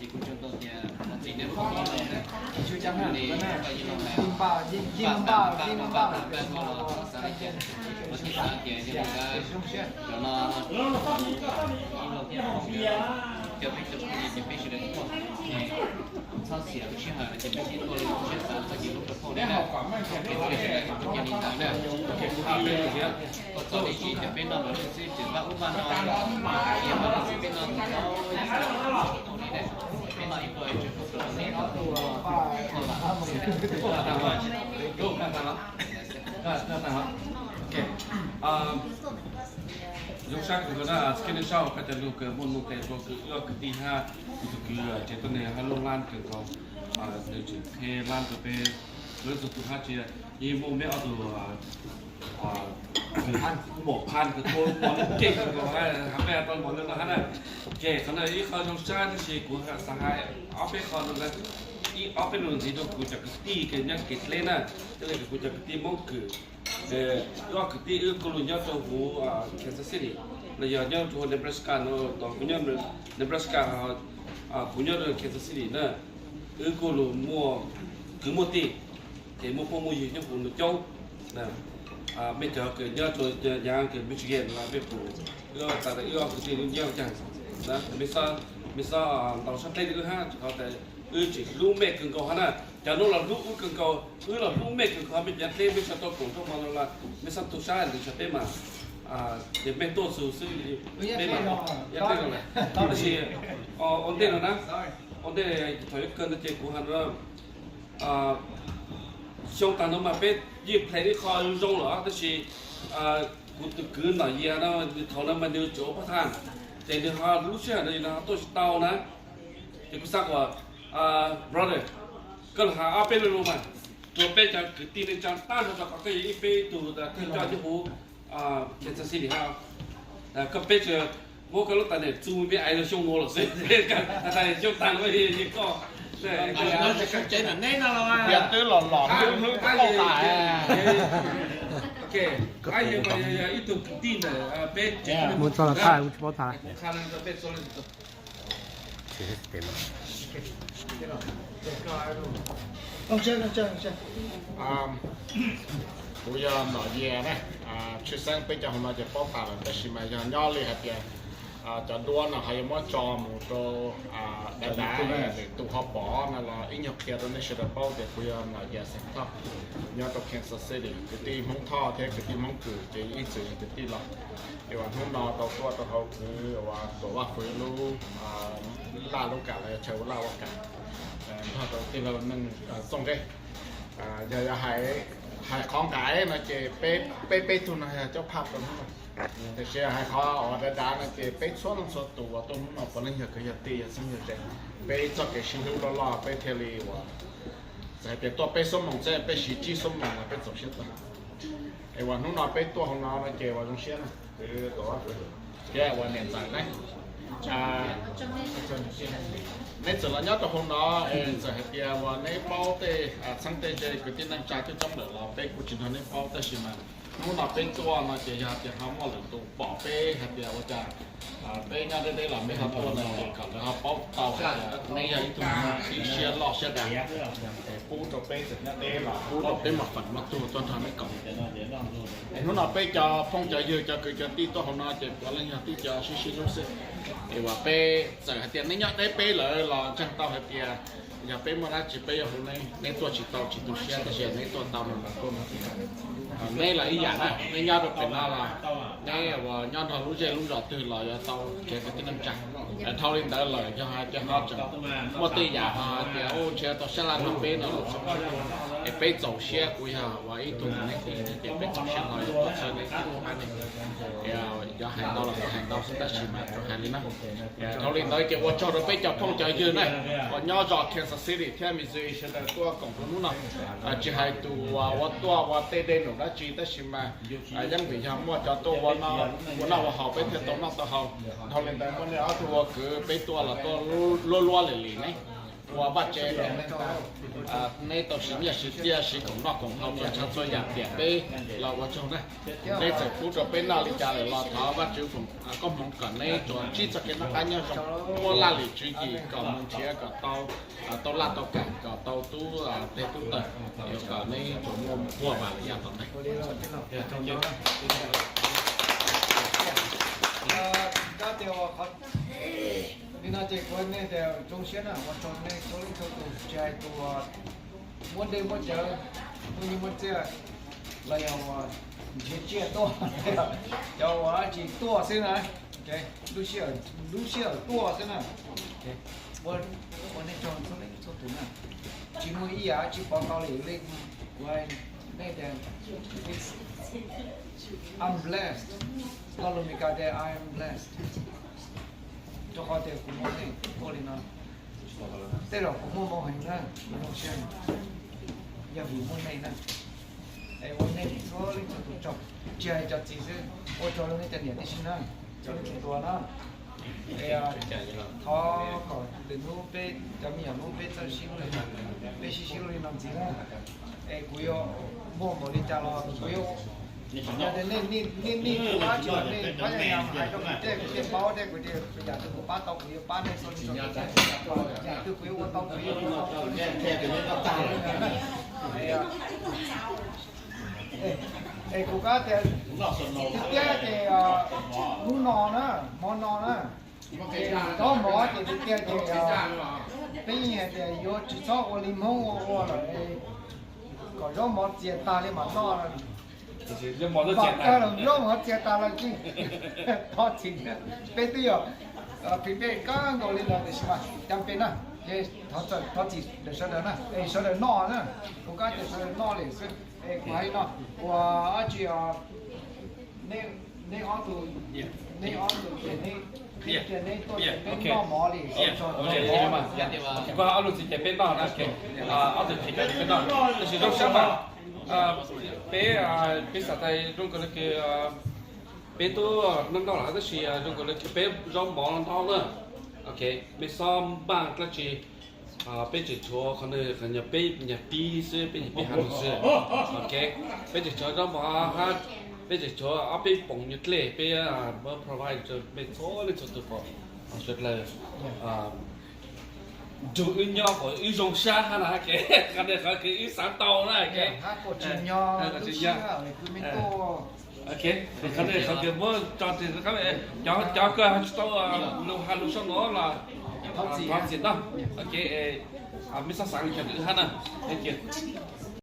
Ces kuv tsuas tau tias txim neb qhov no, neb paj yig los hais, npaj npaj npaj npaj npaj koj los xav li cas, los thiaj xav tias yog li ntawd, cov no ib lo thiab cov peb cov phooj ywg ces peb sawv daws tuaj, txhob xiam lub sij hawm no ces peb sib tuaj li lub siab xav txoj kev hlub rau phauj ne. Ces peb sawv daws tuaj cia li ntawd na. Koj txo li tsis tias peb noj mas lwj xwb, tseem npaj ub npaj no, cia mas lwj xwb peb noj tus tau ib tug li ne, peb noj ib pluag tseem pub rau nej ob tug. Zoo sab kawg nkaus na, txij kiag nej saib koj cov lus kws muaj nuj nqes rau kws wb ob kwv tij hab, kuv tus kwv tsev tuab neeg hab lub lab kawg nkaus, nws tseem qhia lab rau peb, lub txug tus hab tsis, yeej muaj meb ob tug kws muam phaj kws tuaj mos lwj keej kawg nkaus hab, hab peb tau mos lwj no hab na. Ces qhov no ib qho zoo sab tab sis kuv xav hais ob peb qho no, ib ob peb lus ntxiv rau kuv cov kwv tij kws nyob kev dleb na, thiab li kuv cov kwv tij Hmoob kws, wb ob kwv tij wb kuj lug nyob rau huv Kansas City los yog nyob rau huv Nebraska no, tos kuv nyob Nebraska, kuv nyob rau Kansas City na, wb kuj lug muaj kwv muaj tij, ces muaj phooj muaj ywg nyob huv no coob. Mej cov kws nyob rau nyaav kws Michigan los mej pum, wb tas wb ob kwv tij lub nyob caag, mej xob ntaus sab dleb rau wb hab, rau qhov tas wb tseem hlub mej kawg nkaus hab na. Cov nuav los hlub wb kawg nkaus, wb los hlub mej kawg nkaus, mej cov dleb mej tseem tau koom rau mos lwj los mej xob tu sab ntawd tsam peb mas, ces mej tuaj txug xwb, peb mas, tab sis ua ntej no na, ua ntej thaum ib kawg ntawd ces kuv has no, xyoo taag no mas peb yeej play ib qho zoo lawm tab sis kuv tus kwv Nom Yias no, thaum no mas nws tsuas ua pab thaj, ces nws ho lub sij hawm no nws ho tuaj tsis tau na. Ces kuv xav kom, brother, koj los has ob peb lo lus mas rau peb cov kwv tij neej tsa tag nrho rau qhov koj yog ib peb tug thawj coj nyob huv Kansas City hab. Koj peb tsuas muab koj lub tais neem txu me aiv rau xyoo no los xwb, tais xyoo taag no yeej koj. Yog twb los los hlub hlub paub tas. Ib tug kwv tij ntawm peb, mus txog los thaij, kuv tsis paub tham. Kuv yog Nom Yias na, tshwj xeeb peb cov hauv no ces paub tas lawm tab sis mas yog nyob li hais tias cov duab no ho yuav muab tso mus rau dav dav, lwm tus ho pom no los ib nyuag qhia rau nej sawv daws paub tias kuv yog Nom Yias Xeem Thoj, nyob rau Kansas City, kwv tij Hmoob Thoj thiab kwv tij Hmoob Kws ces ib txwm yog kwv tij los. Ces uas hnub no tau tuaj rau hauv kwv uas Tuam Vaj Fwv lub laj lub kam los yog chaw ua laj ua kam nrog rau tij laug Neej Txooj Nqe. Yog yog hais qhov nqaim no ces peb peb tug no yog cov phaj rau hnub no. Tiam sis hais qhov uas dav dav no ces peb txhua leej txhua tus uas tuaj hnub no puav leej yog kwv yog tij yog txheeb yog ze. Peb txoj kev sib hlub loj loj peb thiaj li uas txawm hais tias tuaj peb xuab moos xwb peb siv tsib xuab moos los peb txaus siab tuaj. Es uas hnub no peb tuaj hauv no no ces uas zoo siab na, kwv Tuam Vaj Fwv thiab uas niam ntxawm na. Neb txawm los nyob rau hauv no es txawm hais tias uas neb paub tej txheeb tej ze kwv tij neej tsa coob coob lawm los peb kuj tsis nrog neb paub tab sis mas hnub no peb tuaj no ces yog tias ho muaj lwm tus pom peb hais tias ua cas peb nyob deb deb los neb ho tuaj no ces kom lawv ho paub tau hais tias neb yog ib tug neeg siab loj siab dav. Es pub rau peb txawm nyob deb los pub rau peb muaj feem muaj tug tuaj nrog neb koom. Es hnub no peb cov phooj cov ywg cov kwv cov tij tuaj hauv no ces puav leej yog tib co sib sib hlub xwb. Es uas peb txawm hais tias neb nyob deb peb lawm los ntseeg tau hais tias yog peb muaj dab tsi peb yuav hu neb, neb tuaj tsis tau tsis tu siab tab sis neb tuaj tau no los tuaj mus tias neb los ib yam na, neb nyob rau pem no los neb uas nyob nrog lub zej lub zos twg los yuav tau kev kwv tij neej tsa. Dhau li ntawd lawm yog hais tias ho tseem muaj tej yam ho hais tias u ntshe tau sab laj nrog peb no los txhob, es peb txaus siab kuv yog uas ib tug neeg tij ces peb txaus siab no yuav tuaj txhawb neb thiab pab neb. Yog hais ntau los kuv hais ntau xwb tab sis mas tsuas hais li no. Dhau li ntawd ces ua tsaug rau peb cov phooj cov ywg na uas nyob zos Kansas City thiab Missouri sawv daws tuaj koom rau hnub no. Tsis hais tus uas ua tuaj ua tej dej num dab tsi tab sis mas yeej vim yog muaj cov tuaj ua noj ua haus peb thiaj tau noj tau haus. Dhau li ntawd muaj nej ob tug ua kwv peb tuaj los tuaj luab luab lim lim ne. Ua vaj tse rau neb tau siv nyiaj siv txiaj siv khoom noj khoom haus txhua tsav txhua yam tiam peb los ua tsaug na. Neb txawm pub rau peb noj li cas lawm los thov Vajtswv foom koob hmoov kom neb tsuas ntsib txoj kev noj qab nyob zoo, muaj laj lim tswv yim kom mus nrhiav kom tau, tau laj tau kam kom tau tub teg tub taw, yuav kom neb tsuas muaj vuag vam li yav tom ntej. Li no ces kuv nej tias zoo siab na, ua tsaug nej txhua leej txhua tus, tsis hais tus muaj dej muaj cawv, muaj nyiaj muaj txiaj, los yog uas nrhiav tsiaj tuaj, cov uas dab tsi tuaj xwb na, lub sij hawm tuaj xwb na. Ua nej tsaug txhua leej txhua tus na, tsis muaj ib yam tsis pov tau li, li nej tias I'm blessed, lo lus Meskas tias I am blessed. Rau qhov tias kuv muaj nej tuaj li no, tej zaum kuv muaj moo heev na, kuv zoo siab, yog vim muaj nej na. Es ua nej txhua leej txhua tus tsaug, tsis hais cov txiv xwb, ua tsaug rau nej cov niam tib si na, txhua leej txhua tus na. Es thov kom lwm hnub peb cov me nyuam hnub peb txawj sib hlub li no, peb sib sib hlub li no ntxiv na. Es kuv yuav muaj npaum li cas los kuv yuav, yog tias nej, nej, nej kuv dab tsi los nej pab yam hais rau kuv thiab, kuv thiaj paub thiab, kuv thiaj yam twg kuv pab tau kuv yuav pab nej txhua leej txhua tus, yam twg kuv yuav ua tau kuv yuav ua tau. Es kuv kuj tias, tiag tiag ces hnub no na, hmo no na, zaub mov ces tiag tiag ces peb yeej hais tias yuav tsis txhob ua li Hmoob ua ua lawm, kom zaub mov txias tag li mam noj. Zaub mov txias tag lawm ces thov txim, peb twb yog phim peb kab nkaus li ntawd tiam sis mas cas peb na, thov txim ntawm sawv daws na, es sawv daws noj na, kuv kuj tias sawv daws noj li xwb. Es kuv hais no, ua dab tsi, neb ob tug, neb ob tug ces neb, neb tuaj ces neb noj mov li. Kuv ob lub txiv ces peb noj na, ob tug txiv ces peb noj, tab sis zoo siab mas peb, peb xav tias zoo nkaus li kws peb tub noj noj lawm tab sis zoo nkaus li kws peb zaub mov noj na. Ok, peb xob npaj dlaab tsi, peb tseem tshuav qhov no, qhov no peb nyuag pib xwb, peb nyuag pib has lug xwb. Ok, peb tseem tshuav zaub mov hab, peb tseem tshuav ob peb poom nyuag dlej peb muab provide rau mej txhua leej txhua tug kom sawv dlawg nrug wb nyob kom wb zoo sab hab na, qhov no qhov kws wb xaav tau na. Ok, qhov no qhov kws muab tso, cov kws tsis tau lug has lug sau no los thov txim no. Ok, mej xob xaav li cas rau wb hab na. Thank you.